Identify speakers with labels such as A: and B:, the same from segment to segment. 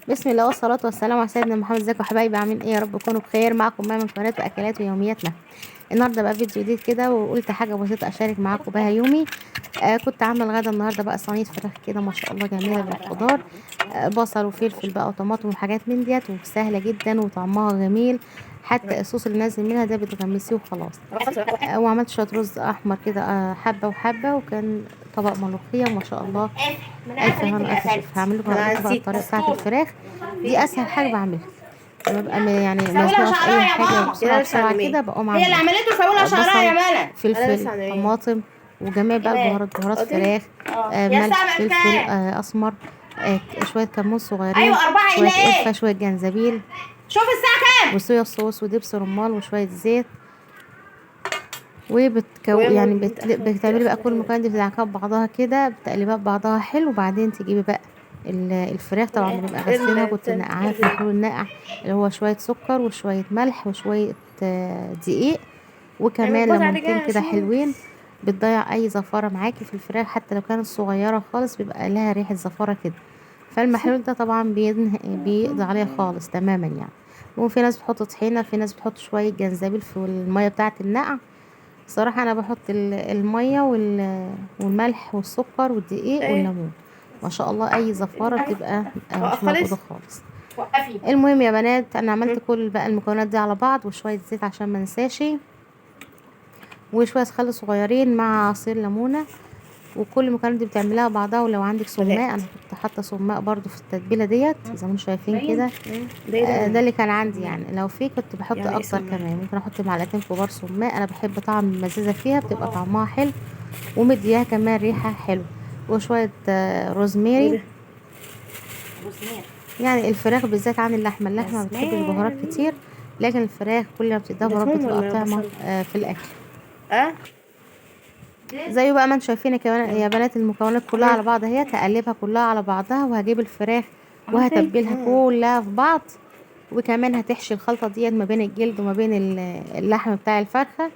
A: بسم الله والصلاة والسلام على سيدنا محمد. ازيكم يا حبايبي؟ عاملين ايه؟ يا رب تكونوا بخير. معاكم ماما من قناة واكلات ويومياتنا. النهارده بقى فيديو جديد كده، وقلت حاجة بسيطة اشارك معاكم بها يومي. كنت عامله الغدا النهارده بقى صينية فراخ كده ما شاء الله جميلة بالخضار، بصل وفلفل بقى وطماطم وحاجات من ديت، وسهلة جدا وطعمها جميل، حتى الصوص اللي نازل منها ده بتغمسيه وخلاص. وعملت شوية رز احمر كده، حبه وحبه، وكان طبق ملوخية ما شاء الله. الف هنا الف شفا. هعمل لكم بقى الطريقة بتاعت الفراخ دي، اسهل حاجة بعملها لما ببقى يعني مزنوقه في اي حاجة بسرعة بسرعة كده بقوم
B: هي اللي
A: عامله
B: عملته. سوي لها شعرها يا ملك.
A: فلفل، طماطم، وجميع بقى البهارات، بهارات فراخ،
B: يا
A: ملح،
B: سبع
A: فلفل،
B: كام؟
A: اسمر، شوية كمون صغيرين،
B: ايوه 4
A: شوية
B: الى ايه؟
A: قرفه، شوية جنزبيل،
B: شوف الساعة كام.
A: وصويا صوص، ودبس رمان، وشوية زيت، وبتكو يعني بتعملي بقى كل المكونات دي بتدعكها ببعضها كده، بتقلبيها ببعضها حلو. وبعدين تجيبي بقى الفراخ، طبعا بنبقى غسلينها، كنت نقعاها في محلول النقع اللي هو شوية سكر وشوية ملح وشوية دقيق، وكمان ليمونتين كده حلوين، بتضيع اي زفاره معاكي في الفراخ، حتى لو كانت صغيرة خالص بيبقى لها ريحه زفاره كده. فالمحلول ده طبعا بيقضي عليها خالص تماما يعني. وفي ناس بتحط طحينه، في ناس بتحط شوية جنزبيل في المية بتاعه النقع. صراحة انا بحط المية والملح والسكر والدقيق والليمون، ما شاء الله اي زفاره بتبقى مش موجودة خالص. المهم يا بنات، انا عملت كل بقى المكونات دي على بعض، وشوية زيت عشان ما انساش، وشوية خل صغيرين مع عصير ليمونه، وكل المكونات دي بتعمليها بعضها. ولو عندك سماق، انا كنت حاطه سماق برضو في التتبيله ديت زي ما انتم شايفين كده. ده اللي كان عندي يعني، لو في كنت بحط
C: يعني
A: اكتر كمان، ممكن احط معلقتين كبار سماق. انا بحب طعم المزازه فيها، بتبقى طعمها حلو ومديها كمان ريحه حلوة. وشوية روزميري. يعني الفراخ بالذات عن اللحمة، اللحمة ما بتحبش بهارات كتير، لكن الفراخ كل ما بتديها بهارات بتبقى طعمه في الاكل. زي بقى ما انتم شايفين كمان يا بنات، المكونات كلها على بعض اهي، هقلبها كلها على بعضها، وهجيب الفراخ وهتبلها كلها في بعض، وكمان هتحشي الخلطة ديت ما بين الجلد وما بين اللحم بتاع الفرخه،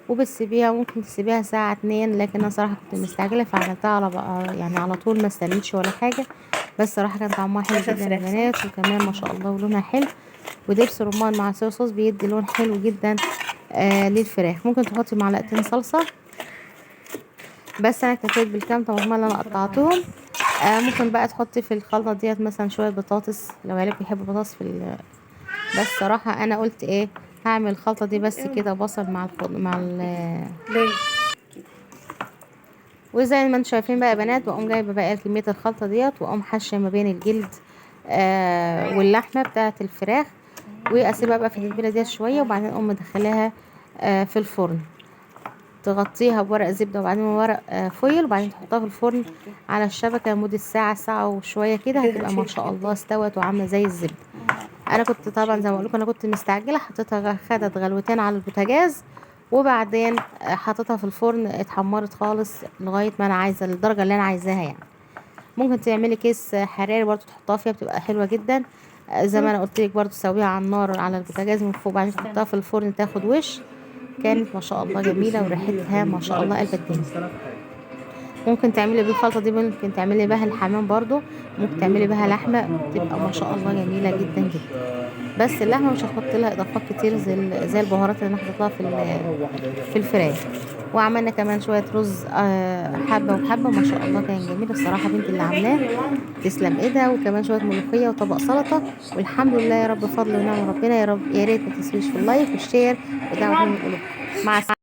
A: وبتسيبيها، ممكن تسيبيها ساعة 2، لكن انا صراحة كنت مستعجلة فعملتها على بقى يعني على طول، ما استنيتش ولا حاجة. بس صراحة كان طعمها حلو جدا يا بنات، وكمان ما شاء الله ولونها حلو، ودبس رمان مع صويا صوص بيدي لون حلو جدا للفراخ. ممكن تحطي معلقتين صلصه، بس انا اكتفيت بالكام طماطم اللي انا قطعتهم. ممكن بقى تحطي في الخلطة ديت مثلا شوية بطاطس لو عيالك بيحبوا بطاطس في بس صراحة انا قلت ايه، هعمل الخلطة دي بس كده بصل مع مع وزي ما انتم شايفين بقى يا بنات، واقوم جايبه بقى كمية الخلطة ديت، واقوم حاشية ما بين الجلد واللحمة بتاعه الفراخ، واسيبها بقى في التتبيله ديت شوية، وبعدين اقوم مدخلاها في الفرن، تغطيها بورق زبدة وبعدين ورق فويل، وبعدين تحطها في الفرن على الشبكة لمدة ساعة، ساعة وشوية كده، هتبقى ما شاء الله استوت وعامله زي الزبدة. انا كنت طبعا زي ما اقول لكم انا كنت مستعجلة، حطيتها خدت غلوتين على البوتاجاز، وبعدين حطيتها في الفرن، اتحمرت خالص لغاية ما انا عايزه الدرجة اللي انا عايزاها يعني. ممكن تعملي كيس حراري برضو تحطها فيها، بتبقى حلوة جدا. زي ما انا قلت لك برضو سويها على النار على البوتاجاز من فوق، وبعدين تحطها في الفرن تاخد وش. كانت ما شاء الله جميلة، وريحتها ما شاء الله قلب الدنيا. ممكن تعملي بالخلطه دي، ممكن تعملي بها الحمام برضو، ممكن تعملي بها لحمه، بتبقى ما شاء الله جميلة جدا جدا. بس اللحمة مش هتحط لها اضافات كتير زي البهارات اللي انا حطيتها في الفراخ. وعملنا كمان شوية رز حبه وحبه، ما شاء الله كان جميل الصراحة، بنت اللي عاملاه تسلم ايدها. وكمان شوية ملوخية وطبق سلطة، والحمد لله يا رب، فضل ونعم ربنا يا رب. يا ريت ما تنسوش في ال like وال share ودعوة من قلوبكم. مع السلامة.